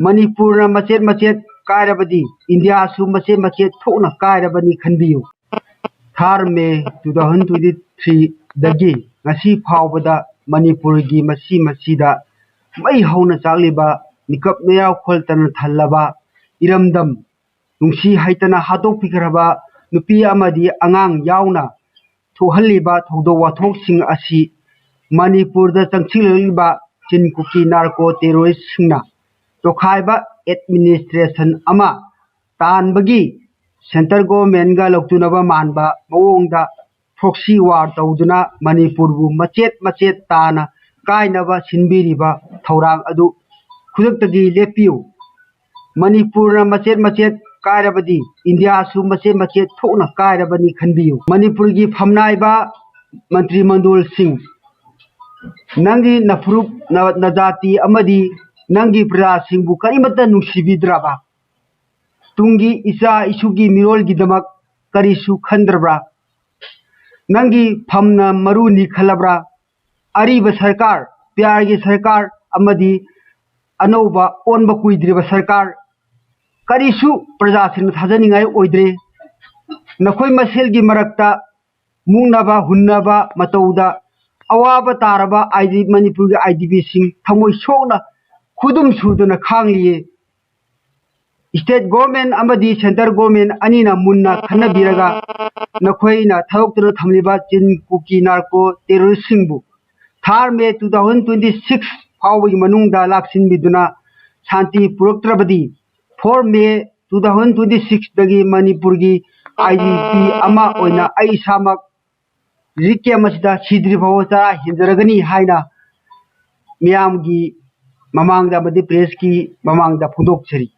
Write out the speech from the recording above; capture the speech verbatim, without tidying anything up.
ꯃꯅꯤꯄꯨꯔꯅ ꯃꯆꯦꯠ ꯃꯆꯦꯠ ꯀꯥꯏꯔꯕꯗꯤ ꯏꯟꯗꯤꯌꯥꯁꯨ ꯃꯆꯦꯠ ꯃꯆꯦꯠ ꯊꯣꯛꯅ ꯀꯥꯏꯔꯕꯅꯤ ꯈꯟꯕꯤꯌꯨ꯫ ꯊꯥꯔ ꯃꯦ two thousand twenty three ꯗꯒꯤ ꯉꯁꯤ ꯐꯥꯎꯕꯗ ꯃꯅꯤꯄꯨꯔꯒꯤ ꯃꯁꯤ ꯃꯁꯤꯗ ꯃꯩ ꯍꯧꯅ ꯆꯥꯛꯂꯤꯕ, ꯃꯤꯀꯞ ꯃꯌꯥ ꯈꯣꯜꯇꯅ ꯊꯜꯂꯕ ꯏꯔꯝꯗꯝ, ꯅꯨꯡꯁꯤ ꯍꯩꯇꯅ ꯍꯥꯠꯇꯣꯛꯄꯤꯈ꯭ꯔꯕ ꯅꯨꯄꯤ ꯑꯃꯗꯤ ꯑꯉꯥꯡ ꯌꯥꯎꯅ ꯊꯣꯛꯍꯜꯂꯤꯕ ꯊꯧꯗꯣꯛ ꯋꯥꯊꯣꯛꯁꯤꯡ ꯑꯁꯤ ꯃꯅꯤꯄꯨꯔꯗ ꯆꯪꯁꯤꯜꯂꯛꯂꯤꯕ ꯆꯤꯟ ꯀꯨꯀꯤ ꯅꯥꯔꯀꯣ ꯇꯦꯔꯣꯔꯤꯁꯁꯤꯡꯅ ꯇꯣꯈꯥꯏꯕ ꯑꯦꯗꯃꯤꯅꯤꯁꯇ꯭ꯔꯦꯁꯟ ꯑꯃ ꯇꯥꯟꯕꯒꯤ ꯁꯦꯟꯇꯔ ꯒꯣꯚꯔꯟꯃꯦꯟꯠꯒ ꯂꯧꯇꯨꯅꯕ ꯃꯥꯟꯕ ꯃꯑꯣꯡꯗ ꯄ꯭ꯔꯣꯛꯁꯤ ꯋꯥꯔ ꯇꯧꯗꯨꯅ ꯃꯅꯤꯄꯨꯔꯕꯨ ꯃꯆꯦꯠ ꯃꯆꯦꯠ ꯇꯥꯅ ꯀꯥꯏꯅꯕ ꯁꯤꯟꯕꯤꯔꯤꯕ ꯊꯧꯔꯥꯡ ꯑꯗꯨ ꯈꯨꯗꯛꯇꯒꯤ ꯂꯦꯞꯄꯤꯌꯨ꯫ ꯃꯅꯤꯄꯨꯔꯅ ꯃꯆꯦꯠ ꯃꯆꯦꯠ ꯀꯥꯏꯔꯕꯗꯤ ꯏꯟꯗꯤꯌꯥꯁꯨ ꯃꯆꯦꯠ ꯃꯆꯦꯠ ꯊꯣꯛꯅ ꯀꯥꯏꯔꯕꯅꯤ ꯈꯟꯕꯤꯌꯨ꯫ ꯃꯅꯤꯄꯨꯔꯒꯤ ꯐꯝꯅꯥꯏꯕ ꯃꯟꯇ꯭ꯔꯤ ꯃꯟꯗꯣꯜꯁꯤꯡ, ꯅꯪꯒꯤ ꯅꯐꯨꯔꯨꯞ, ꯅ-, ꯅꯖꯥꯇꯤ ꯑꯃꯗꯤ ꯅꯪꯒꯤ ꯄ꯭ꯔꯖꯥꯁꯤꯡꯕꯨ ꯀꯔꯤꯃꯠꯇ ꯅꯨꯡꯁꯤꯕꯤꯗ꯭ꯔꯕ? ꯇꯨꯡꯒꯤ ꯏꯆꯥ ꯏꯁꯨꯒꯤ ꯃꯤꯔꯣꯜꯒꯤꯗꯃꯛ ꯀꯔꯤꯁꯨ ꯈꯟꯗ꯭ꯔꯕ꯭ꯔꯥ? ꯅꯪꯒꯤ ꯐꯝꯅ ꯃꯔꯨꯅꯤ ꯈꯜꯂꯕ꯭ꯔꯥ? ꯑꯔꯤꯕ ꯁꯔꯀꯥꯔ, ꯄꯤꯌꯥꯔꯒꯤ ꯁꯔꯀꯥꯔ ꯑꯃꯗꯤ ꯑꯅꯧꯕ ꯑꯣꯟꯕ ꯀꯨꯏꯗ꯭ꯔꯤꯕ ꯁꯔꯀꯥꯔ, ꯀꯔꯤꯁꯨ ꯄ꯭ꯔꯖꯥꯁꯤꯡꯅ ꯊꯥꯖꯅꯤꯡꯉꯥꯏ ꯑꯣꯏꯗ꯭ꯔꯦ꯫ ꯅꯈꯣꯏ ꯃꯁꯦꯜꯒꯤ ꯃꯔꯛꯇ ꯃꯨꯛꯅꯕ ꯍꯨꯟꯅꯕ ꯃꯇꯧꯗ ꯑꯋꯥꯕ ꯇꯥꯔꯕ ID, ꯃꯅꯤꯄꯨꯔꯒꯤ IDPꯁꯤꯡ ꯊꯃꯣꯏ ꯁꯣꯛꯅ ꯈꯨꯗꯨꯝ ꯁꯨꯗꯨꯅ ꯈꯥꯡꯂꯤꯌꯦ꯫ ꯁ꯭ꯇꯦꯠ ꯒꯣꯚꯔꯟꯃꯦꯟꯠ ꯑꯃꯗꯤ ꯁꯦꯟꯇꯔ ꯒꯣꯚꯔꯟꯃꯦꯟꯠ ꯑꯅꯤꯅ ꯃꯨꯟꯅ ꯈꯟꯅꯕꯤꯔꯒ ꯅꯈꯣꯏꯅ ꯊꯥꯗꯣꯛꯇꯨꯅ ꯊꯝꯂꯤꯕ ꯆꯤꯟ ꯀꯨꯀꯤ ꯅꯥꯔꯀꯣ ꯇꯦꯔꯣꯔꯤꯁꯁꯤꯡꯕꯨ ꯊꯥꯔ ꯃꯦ two thousand twenty six ꯐꯥꯎꯕꯒꯤ ꯃꯅꯨꯡꯗ ꯂꯥꯛꯁꯤꯟꯕꯤꯗꯨꯅ ꯁꯥꯟꯇꯤ ꯄꯨꯔꯛꯇ꯭ꯔꯕꯗꯤ four May two thousand twenty sixꯇꯒꯤ ꯃꯅꯤꯄꯨꯔꯒꯤ IDP ꯑꯃ ꯑꯣꯏꯅ ꯑꯩ ꯏꯁꯥꯃꯛ ꯔꯤꯂꯤꯐ ꯀꯦꯝꯞ ꯑꯁꯤꯗ ꯁꯤꯗ꯭ꯔꯤ ꯐꯥꯎꯕ ꯆꯔꯥ ꯍꯦꯟꯖꯔꯒꯅꯤ ꯍꯥꯏꯅ ꯃꯤꯌꯥꯝꯒꯤ ꯃꯃꯥꯡꯗ ꯑꯃꯗꯤ ꯄ꯭ꯔꯦꯁꯀꯤ ꯃꯃꯥꯡꯗ ꯐꯣꯡꯗꯣꯛꯆꯔꯤ꯫